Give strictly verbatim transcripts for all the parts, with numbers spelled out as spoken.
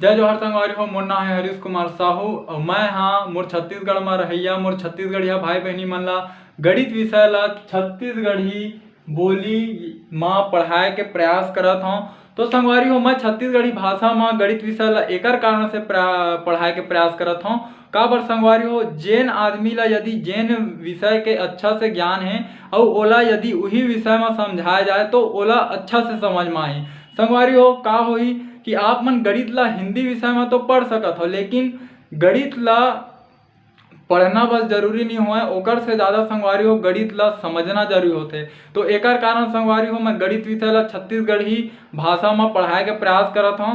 जय जोहार संगवारी हो, मोर नाम है हरीश कुमार साहू और मैं हाँ मोर छत्तीसगढ़ में रहैया, मोर छत्तीसगढ़िया भाई बहनी मन ला गणित विषय ला छत्तीसगढ़ी बोली मा पढ़ाए के प्रयास करत हौं। तो संगवारी हो, मैं छत्तीसगढ़ी भाषा मा गणित विषय ला एकर कारण से प्रा-, पढ़ाए के प्रयास करत हौं। काबर संगवारी हो, जेन आदमी ला यदि जेन विषय के अच्छा से ज्ञान है और ओला यदि उही विषय मा समझाया जाए तो ओला अच्छा से समझ मा आही। संगवारी हो, का होही कि आप मन गणित ला हिंदी विषय मा तो पढ़ सकत हो, लेकिन गणित ला पढ़ना बस जरूरी नहीं होय, ओकर से ज़्यादा संगवारी हो गणित ला समझना जरूरी होथे। तो एकर कारण संगवारी हो मैं गणित विषय ला छत्तीसगढ़ी भाषा मा पढ़ाए के प्रयास करत हौं।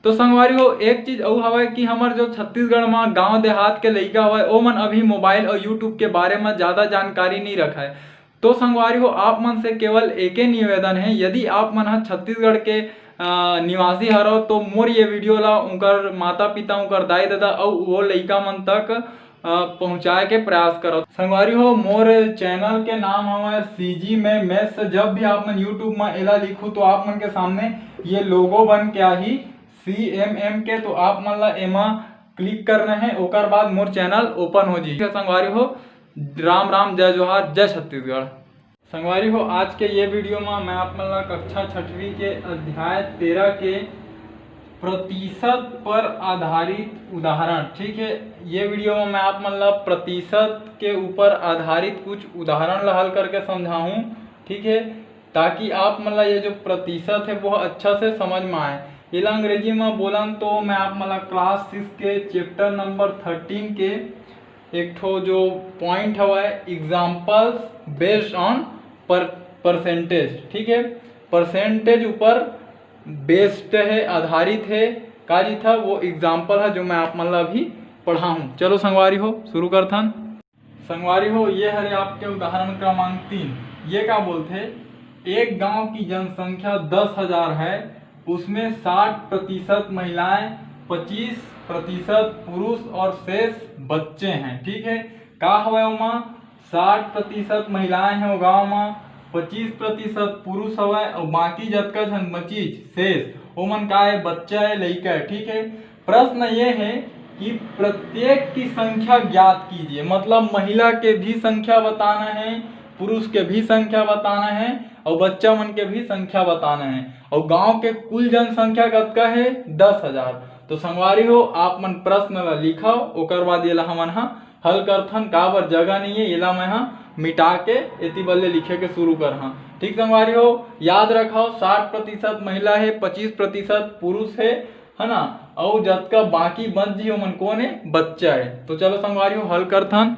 तो संगवारी हो, एक चीज अउ हवय कि हमर जो छत्तीसगढ़ मा गांव देहात के लइका हवय, ओमन अभी मोबाइल और YouTube के बारे मा ज़्यादा जानकारी नहीं रखय। तो संगवारी हो, आप मन से केवल एके निवेदन है, यदि आप मन ह छत्तीसगढ़ के, अ, निवासी हरव तो मोर ये वीडियो ला उनकर माता पिता, उनकर दाई ददा अउ वो लइका मन तक, अ, पहुँचाए के प्रयास करव। संगवारी हो, मोर चैनल के नाम हवय CG में Maths। जब भी आप मन YouTube में एला लिखू तो आप मन के सामने ये लोगो बन के आही CMM के, तो आप मन ला एमा क्लिक करना है, ओकर बाद मोर चैनल ओपन हो जाही। संगवारी हो, राम राम, जय जोहार, जय छत्तीसगढ़। संगवारी हो, आज के ये वीडियो में मैं आप मन ला कक्षा छठवीं के अध्याय तेरह के प्रतिशत पर आधारित उदाहरण, ठीक है, ये वीडियो में मैं आप मन ला प्रतिशत के ऊपर आधारित कुछ उदाहरण ला हल करके समझाहूँ, ठीक है, ताकि आप मन ला ये जो प्रतिशत है वो अच्छा से समझ में आए। एला अंग्रेजी में बोलन तो मैं आप मन ला क्लास सिक्स के चैप्टर नंबर थर्टीन के एक ठो जो पॉइंट हवय, examples based on per percentage, ठीक है, परसेंटेज ऊपर बेस्ड है, आधारित है। का जी था वो एग्जाम्पल है जो मैं आप मन ला अभी पढ़ाहूँ। चलो संगवारी हो, शुरू करथन। संगवारी हो, ये हरे आपके उदाहरण क्रमांक तीन। ये का बोलथे, एक गांव की जनसंख्या दस हजार है, उसमें साठ प्रतिशत महिलाएं, पच्चीस प्रतिशत पुरुष और शेष बच्चे हैं, ठीक है। का हवय ओमा, साठ प्रतिशत महिलाएं हैं वो गांव में, पच्चीस प्रतिशत पुरुष हवय और बाकी जतका झन बचीच शेष, ओमन का है, बच्चा है, लइका है, ठीक है। प्रश्न ये है कि प्रत्येक की संख्या ज्ञात कीजिए, मतलब महिला के भी संख्या बताना है, पुरुष के भी संख्या बताना है और बच्चा मन के भी संख्या बताना है। और गांव के कुल जनसंख्या कतका है? दस हजार। तो संगवारी हो, आप मन प्रश्न ला लिखव, ओकर बाद ये ला हमन हा हल करथन। काबर जगह नहीं है, एला मैं हा मिटा के एती बल्ले लिखे के शुरू करहा। ठीक संगवारी हो, याद रखव, साठ प्रतिशत महिला है, पच्चीस प्रतिशत पुरुष है, है ना, अउ जतका बाकी बच जी ओमन कोन है? बच्चा है। तो चलो संगवारी हो, हल करथन।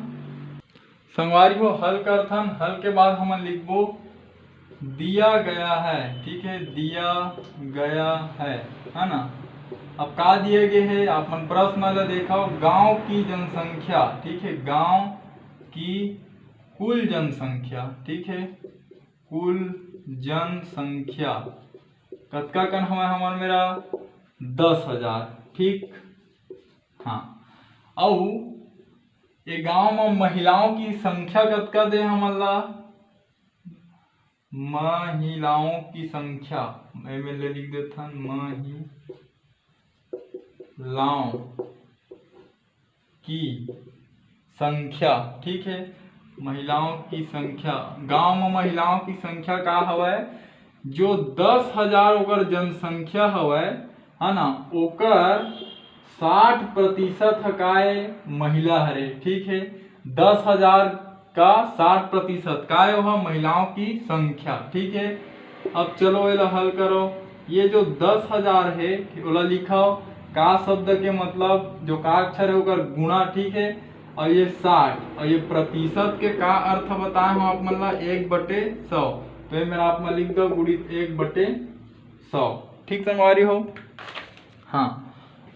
संगवारी हो, हल करथन। हल के बाद हमन लिखबो दिया गया है, ठीक है, दिया गया है, है ना। अब का दिए गए है, आप मन प्रश्न ला देखव, गांव की जनसंख्या, ठीक है, गांव की कुल जनसंख्या, ठीक है, कुल जनसंख्या कतका कन हवय हमर मेरा? दस हजार, ठीक। हाँ, अउ ये गांव में महिलाओं की संख्या कतका दे हमन ला? महिलाओं की संख्या, एमे ले लिख देथन, महिलाओं की संख्या, ठीक है, महिलाओं की संख्या, गांव में महिलाओं की संख्या का हवय? जो दस हजार ओकर जनसंख्या हवय, है ना, ओकर साठ प्रतिशत ह काय महिला हरे, ठीक है। दस हजार का साठ प्रतिशत काय ओह महिलाओं की संख्या, ठीक है। अब चलो एला हल करो, ये जो दस हजार है ओला लिखव, का शब्द के मतलब जो का अक्षर है ओकर गुणा, ठीक है, और ये साठ और ये प्रतिशत के का अर्थ बताए हो आप मन ला, एक बटे सौ। तो ये मेरा आप मन लिख दो गुणित एक बटे सौ। ठीक संगवारी हो, हाँ,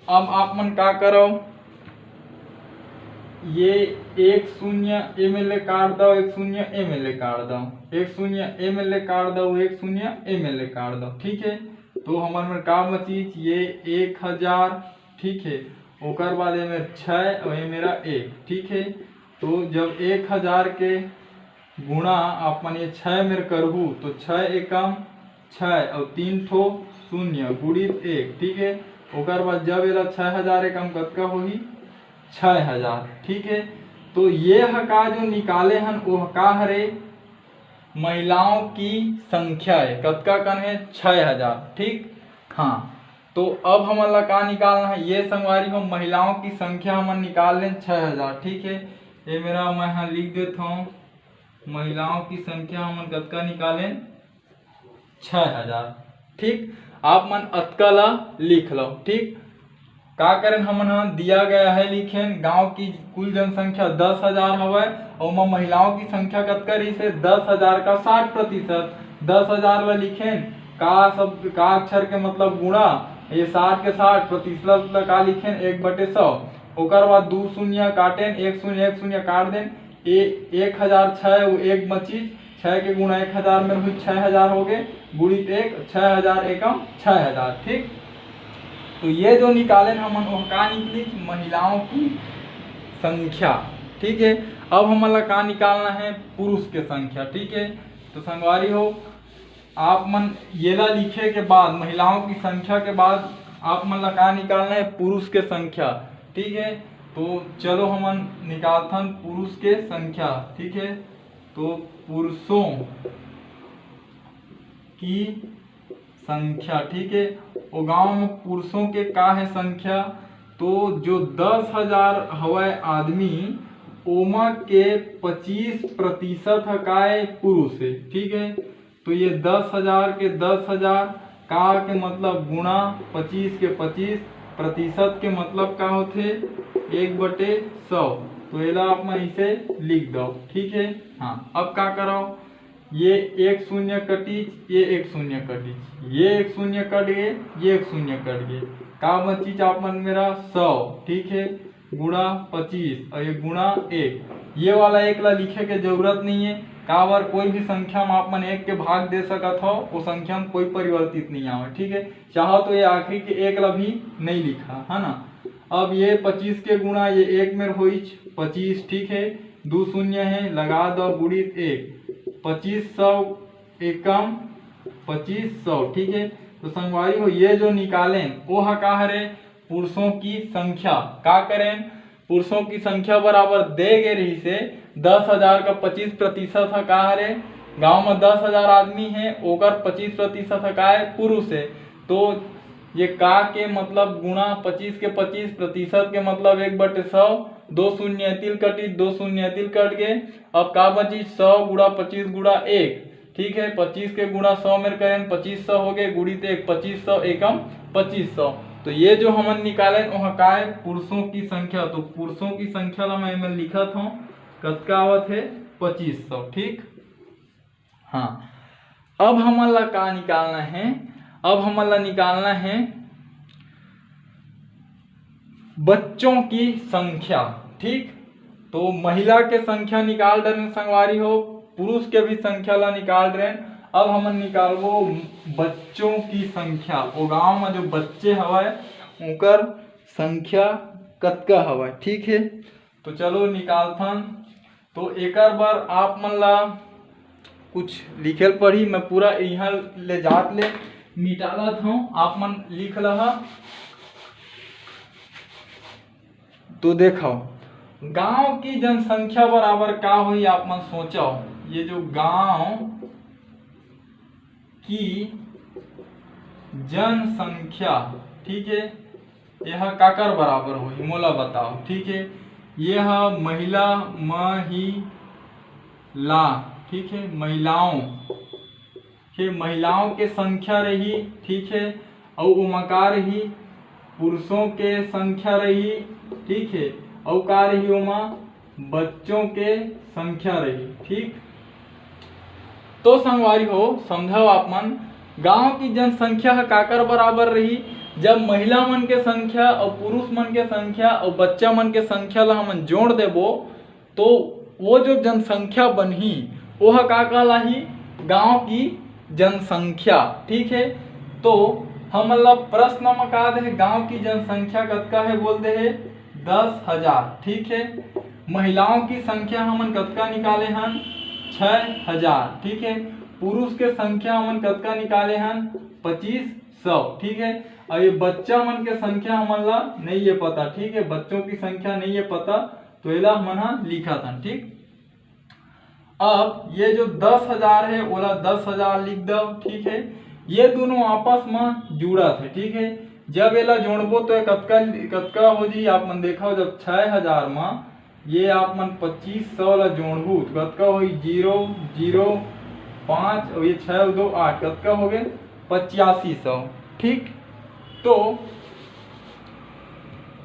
अब आप मन का करो, ये एक शून्य एमे ले काट दो, एक शून्य एमे ले काट दो, एक शून्य एमे ले काट दो, एक शून्य एमे ले काट दो, ठीक है। तो हमर में का बची, ये एक हजार, ठीक है, ओकर बाद एमे छः और ये मेरा एक, ठीक है। तो जब एक हजार के गुणा आप मन ये छः मेर करहू तो छः एकम छः और तीन ठो शून्य गुणित एक, ठीक है। ओकर बाद जब एला छह हजार एकम कतका होही? छह हजार। ठीक है, तो ये ह का जो निकाले हन, ओह का हरे? महिलाओं की संख्या है, कतका कन है? छह हजार। ठीक, हाँ, तो अब हमन ला का निकालना है? ये संगवारी हो, महिलाओं की संख्या हमन निकाल लेन, छह हजार। ठीक है, ये मेरा मैं हाँ लिख देता हूँ, महिलाओं की संख्या हमन कतका निकालेन? छह हजार। ठीक, आप मन अतका ला लिख लो। ठीक, का करेन हमन ह? दिया गया है लिखेन, गांव की कुल जनसंख्या दस हजार हवय, अउ ओमा महिलाओं की संख्या कतका रहिस हे? दस हजार का साठ प्रतिशत। दस हजार ला लिखेन, का शब्द, का अक्षर के मतलब गुणा, ये साठ के साठ, प्रतिशत ला का लिखेन? एक बटे सौ। ओकर बाद दू शून्य काटेन, एक शून्य एक शून्य काट देन, ए एक हजार छः, वो एक बचिस, छः के गुणा एक हजार में हुई छः हजार हो गए, गुणित एक, छः हजार एकम छः हजार। ठीक, तो ये जो निकालेन हमन, वो का निकलिस? महिलाओं की संख्या। ठीक है, अब हमन ला का निकालना है? पुरुष के संख्या। ठीक है, तो संगवारी हो, आप मन येला लिखे के बाद, महिलाओं की संख्या के बाद आप मन ला का निकालना है? पुरुष के संख्या। ठीक है, तो चलो हमन निकालथन पुरुष के संख्या। ठीक है, तो पुरुषों की संख्या। ठीक है, वो गांव में पुरुषों के का है संख्या? तो जो दस हजार हवय आदमी, ओमा के पच्चीस प्रतिशत ह काय? पुरुष है। ठीक है, तो ये दस हजार के दस हजार का के मतलब गुणा पच्चीस के पच्चीस, प्रतिशत के मतलब का होथे? एक बटे सौ। तो एला आप मन इसे लिख दो। ठीक है, हाँ, अब का करो? ये एक शून्य कटिस, ये एक शून्य कटिस, ये एक शून्य कट गए, ये एक शून्य कट गए, का बचिस आप मन मेरा? सौ। ठीक है, गुणा पच्चीस और ये गुणा एक। ये वाला एक ला लिखे के जरूरत नहीं है, काबर कोई भी संख्या में आप मन एक के भाग दे सकत हो, वो संख्या में कोई परिवर्तित नहीं आवे। ठीक है, चाहो तो ये आखिरी के एक ला भी नहीं लिखा, है ना। अब ये पच्चीस के गुणा ये एक में होइच पच्चीस। ठीक है, दू शून्य है, लगा दो, गुणित एक, पच्चीस सौ एकम पच्चीस सौ। ठीक है, तो संगवारी हो, ये जो निकालेन, वो ह का हरे? पुरुषों की संख्या। का करेन? पुरुषों की संख्या बराबर दे गे रहिस हे दस हजार का पच्चीस प्रतिशत ह का हरे? गांव में दस हजार आदमी है, ओकर पच्चीस प्रतिशत ह का है? पुरुष है। तो ये का के मतलब गुणा पच्चीस के पच्चीस, प्रतिशत के मतलब एक बटे सौ, दो शून्य तिल कटी, दो शून्य तिल कट गए। अब का बची? सौ गुणा पच्चीस गुणा एक। ठीक है, पच्चीस के गुणा सौ में करें, पच्चीस सौ हो गए, गुणित एक, पच्चीस सौ एकम पच्चीस सौ। तो ये जो हमन निकालेन, वहाँ का है? पुरुषों की संख्या। तो पुरुषों की संख्या ला मैं एमे लिखत हूँ, कतका आवत है? पच्चीस सौ। ठीक, हाँ, अब हमन ला का निकालना है? अब हमन ला निकालना है बच्चों की संख्या। ठीक, तो महिला के संख्या निकाल डरेन संगवारी हो, पुरुष के भी संख्या ला निकाल डरेन। अब हमन निकालबो बच्चों की संख्या। वो गांव में जो बच्चे हवय, उनकर संख्या कतका हवय। ठीक है, तो चलो निकालथन। तो एकर बर आप मन ला कुछ लिखे ल पड़ही। मैं पूरा इहाँ ले जात ले मिटा लेत हूँ, आप मन लिख लहा। तो देखो, गांव की जनसंख्या बराबर का होही, आप मन सोचो। ये जो गांव की जनसंख्या, ठीक है, यह काकर बराबर होही, मोला बताओ। ठीक है, यह महिला, महिला, ठीक है, महिलाओं के, महिलाओं के संख्या रही। ठीक है, अउ ओमा का रही? पुरुषों के संख्या रही। ठीक है, अउ का रही ओमा? बच्चों के संख्या रही। ठीक, तो संगवारी हो, समझाओ आप मन, गांव की जनसंख्या ह काकर बराबर रही? जब महिला मन के संख्या अउ पुरुष मन के संख्या अउ बच्चा मन के संख्या ला हमन जोड़ देबो, तो वो जो जनसंख्या बनही, वो ह का कहलाही? गांव की जनसंख्या। ठीक है, तो हमन ला प्रश्न म का दे हे? गांव की जनसंख्या कतका है बोल दे हे? दस हजार। ठीक है, महिलाओं की संख्या हमन कतका निकाले हन? छह हजार। ठीक है, पुरुष के संख्या हमन कतका निकाले हन? पच्चीस सौ। ठीक है, अब ये बच्चा मन के संख्या हमन ला नहीं ये पता। ठीक है, बच्चों की संख्या नहीं ये पता, तो एला हमन हा लिखत हन। ठीक, अब ये जो दस हजार है, ओला दस हजार लिख दव। ठीक है, ये दोनों आपस में जुड़त है। ठीक है, जब एला जोड़बो तो ये कतका, कतका हो जी? आप मन देखो, जब छः हजार में ये आप मन पच्चीस सौ ला जोड़बू तो कतका होई? जीरो, जीरो, पाँच और ये छः दो आठ, कतका हो गए? पचासी सौ। ठीक, तो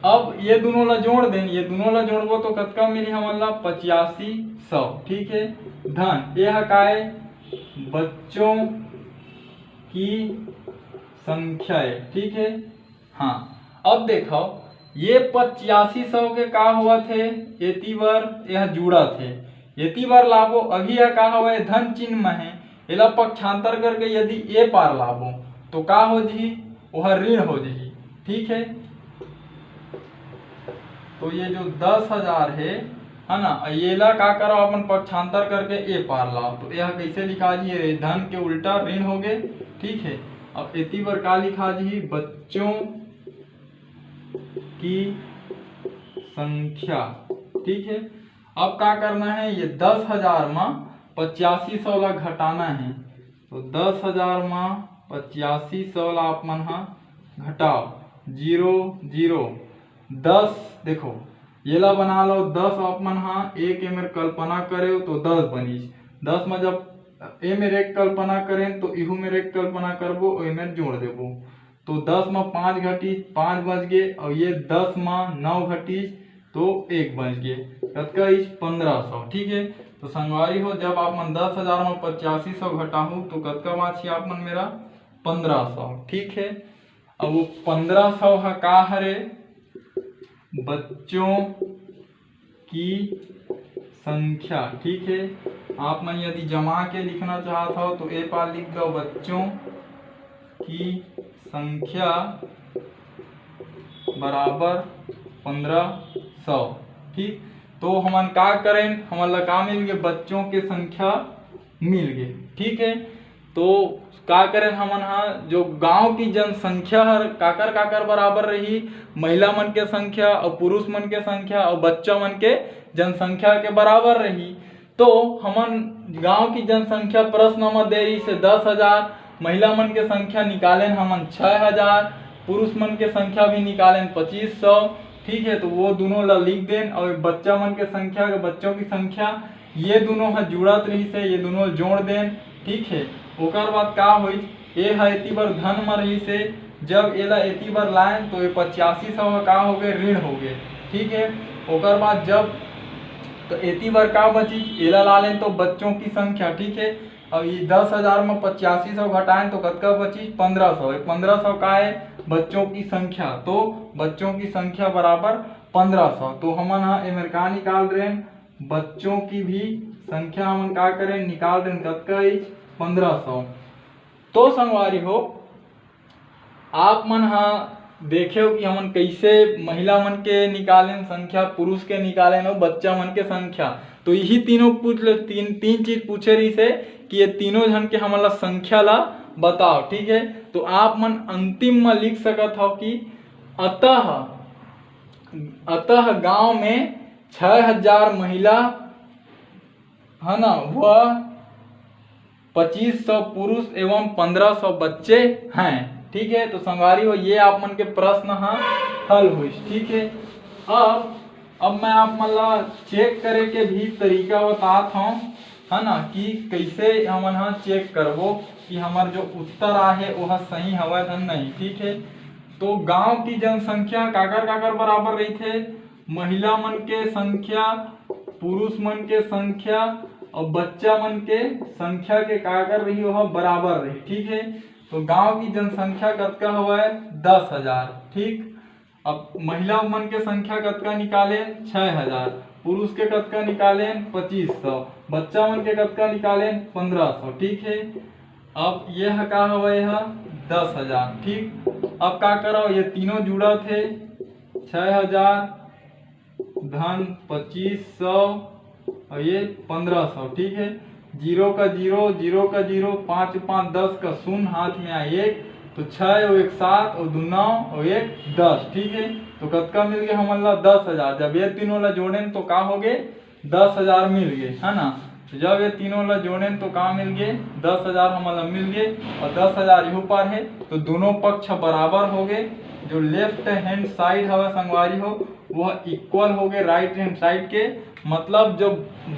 अब ये दोनों ला जोड़ देन, ये दोनों ला जोड़बो तो कतका मिली हमन ला? पचासी सौ। ठीक है, धन ये हा का है? बच्चों की संख्या है। ठीक है, हाँ, अब देखो, ये पचासी सौ के का होवत हे? एती बर यह जुड़त हे, एती बर लाबो। अभी यह का हवय? धन चिन्ह में है, एला पक्षांतर करके यदि ए पार लाबो तो का हो जही? ओह ऋण हो जही। ठीक है, तो ये जो दस हजार है, है ना, येला का करो, अपन पक्षांतर करके ए पार लाओ। तो यह कैसे लिखा जी? ये धन के उल्टा ऋण हो गए। ठीक है, अब एती बर का लिखा जी? बच्चों की संख्या। ठीक है, अब का करना है? ये दस हजार में पचासी सौ ला घटाना है। तो दस हजार में पचासी सौ ला आप मन हा घटाओ, जीरो, जीरो, दस। देखो, येला बना लो, दस आप मन हा एक एमेर कल्पना करे तो दस बनिस। दस में जब एमेर एक कल्पना करें तो इहू मेर एक कल्पना करबो, एमेर जोड़ देबो। तो दस में पाँच घटिस, पाँच बच गए, और ये दस में नौ घटिस तो एक बच गए। कतका इस? पंद्रह सौ। ठीक है, तो संगवारी हो, जब आप मन दस हजार में पचासी सौ घटाहू तो कतका बाँची आप मन मेरा? पंद्रह सौ। ठीक है, अब वो पंद्रह सौ हा का हरे? बच्चों की संख्या। ठीक है, आप मन यदि जमा के लिखना चाहत हो तो ए पार लिख दो, बच्चों की संख्या बराबर पंद्रह सौ। ठीक, तो हमन का करें? हमन ला का मिल गए? बच्चों के संख्या मिल गए। ठीक है, तो का करें हमन हा, जो गांव की जनसंख्या हर काकर काकर बराबर रही, महिला मन के संख्या और पुरुष मन के संख्या और बच्चा मन के जनसंख्या के बराबर रही। तो हमन गांव की जनसंख्या प्रश्न म दे रही से दस हजार, महिला मन के संख्या निकालेन हमन छः हजार, पुरुष मन के संख्या भी निकालेन पच्चीस सौ। ठीक है, तो वो दोनों ला लिख देन और बच्चा मन के संख्या के, बच्चों की संख्या, ये दोनों ह जुड़त रही से, ये दोनों जोड़ देन। ठीक है, ओकर बाद का होइस, ए ह एती बर धन म रही से, जब एला एती बर लाएन तो ये पचासी सौ ह का हो गए? ऋण हो गए। ठीक है, ओकर बाद जब तो एती बर का बची? एला ला लेन तो बच्चों की संख्या। ठीक है, अब ये दस हजार में पचासी सौ घटाएं तो कतका बची? पंद्रह सौ। ये पंद्रह सौ का है? बच्चों की संख्या। तो बच्चों की संख्या बराबर पंद्रह सौ। तो हमन हा एमेर का निकाल रहे हैं? बच्चों की भी संख्या हमन का करें? निकाल रहे हैं। कतका इच? पंद्रह सौ। तो संगवारी हो, आप मन हा देखेव कि हमन कैसे महिला मन के निकालेन संख्या, पुरुष के निकालेन और बच्चा मन के संख्या। तो यही तीनों पूछ ले, तीन, तीन चीज पूछे रही से कि ये तीनों झन के हमन ला संख्या ला बताओ। ठीक है, तो आप मन अंतिम में लिख सकत हो कि अतः, अतः गांव में छः हजार महिला, है ना, वह पच्चीस सौ पुरुष एवं पंद्रह सौ बच्चे हैं। ठीक है, तो संगवारी हो, ये आप मन के प्रश्न हा हल हुई। ठीक है, अब अब मैं आप मन ला चेक करे के भी तरीका बतात हूँ, है ना, कि कैसे हमन हा चेक करबो कि हमार जो उत्तर आहे वो सही हवय धन नहीं। ठीक है, तो गांव की जनसंख्या काकर काकर बराबर रही थे? महिला मन के संख्या, पुरुष मन के संख्या और बच्चा मन के संख्या के काकर रही, वह बराबर रही। ठीक है, तो गांव की जनसंख्या कतका हवय? दस हजार। ठीक, अब महिला मन के संख्या कतका निकालेन? छः हजार। पुरुष के कतका निकालेन? पच्चीस सौ। बच्चा मन के कतका निकालेन? पंद्रह सौ। ठीक है, अब ये ह का हवय? यह दस हजार। ठीक, अब का करो, ये तीनों जुड़त हे, छः हजार धन पच्चीस सौ और ये पंद्रह सौ। ठीक है, जीरो का जीरो, जीरो का जीरो, पाँच पाँच दस का शून्य, हाथ में आए एक, तो छः और एक सात और दो नौ और एक दस। ठीक है, तो कतका मिल गया हमन ला? दस हजार। जब ये तीनों ला जोड़ेन तो का हो गए? दस हजार मिल गए, है ना। तो जब ये तीनों ला जोड़ेन तो का मिल गए? दस हजार हमन ला मिल गए। और दस हजार यहू पार है, तो दोनों पक्ष बराबर हो गए। जो लेफ्ट हैंड साइड हवे संगवारी हो, वह इक्वल हो गए राइट हैंड साइड के। मतलब जो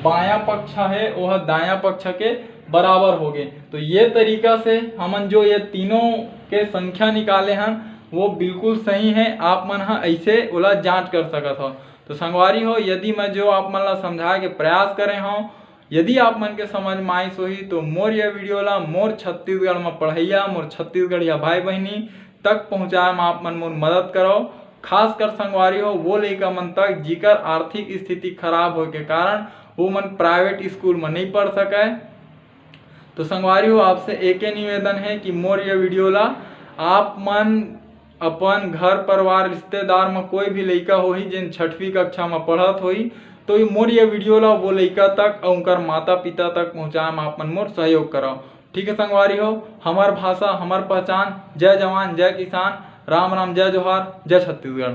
बायां पक्ष है वह दायां पक्ष के बराबर हो गए। तो ये तरीका से हमन जो ये तीनों के संख्या निकाले हन, वो बिल्कुल सही है। आप मन ह ऐसे ओला जांच कर सकत हो। तो संगवारी हो, यदि मैं जो आप मन ला समझाए के प्रयास करे हूँ, यदि आप मन के समझ में आइस होही, तो मोर ये वीडियो ला मोर छत्तीसगढ़ में पढ़ैया, मोर छत्तीसगढ़िया भाई बहनी तक पहुँचाए में आप मन मोर मदद करो। खासकर संगवारी हो, वो लइका मन तक, जिकर आर्थिक स्थिति खराब होए के कारण वो मन प्राइवेट स्कूल में नहीं पढ़ सके। तो संगवारी हो, आपसे एके निवेदन है कि मोर ये वीडियो ला आप मन अपन घर परिवार रिश्तेदार में कोई भी लइका होही जेन छठवीं कक्षा में पढ़त होही, तो ये मोर ये वीडियो ला वो लइका तक और उनकर माता पिता तक पहुँचाए में आप मन मोर सहयोग करो। ठीक है संगवारी हो, हमर भाषा हमर पहचान। जय जवान, जय किसान, राम राम, जय जोहार, जय छत्तीसगढ़।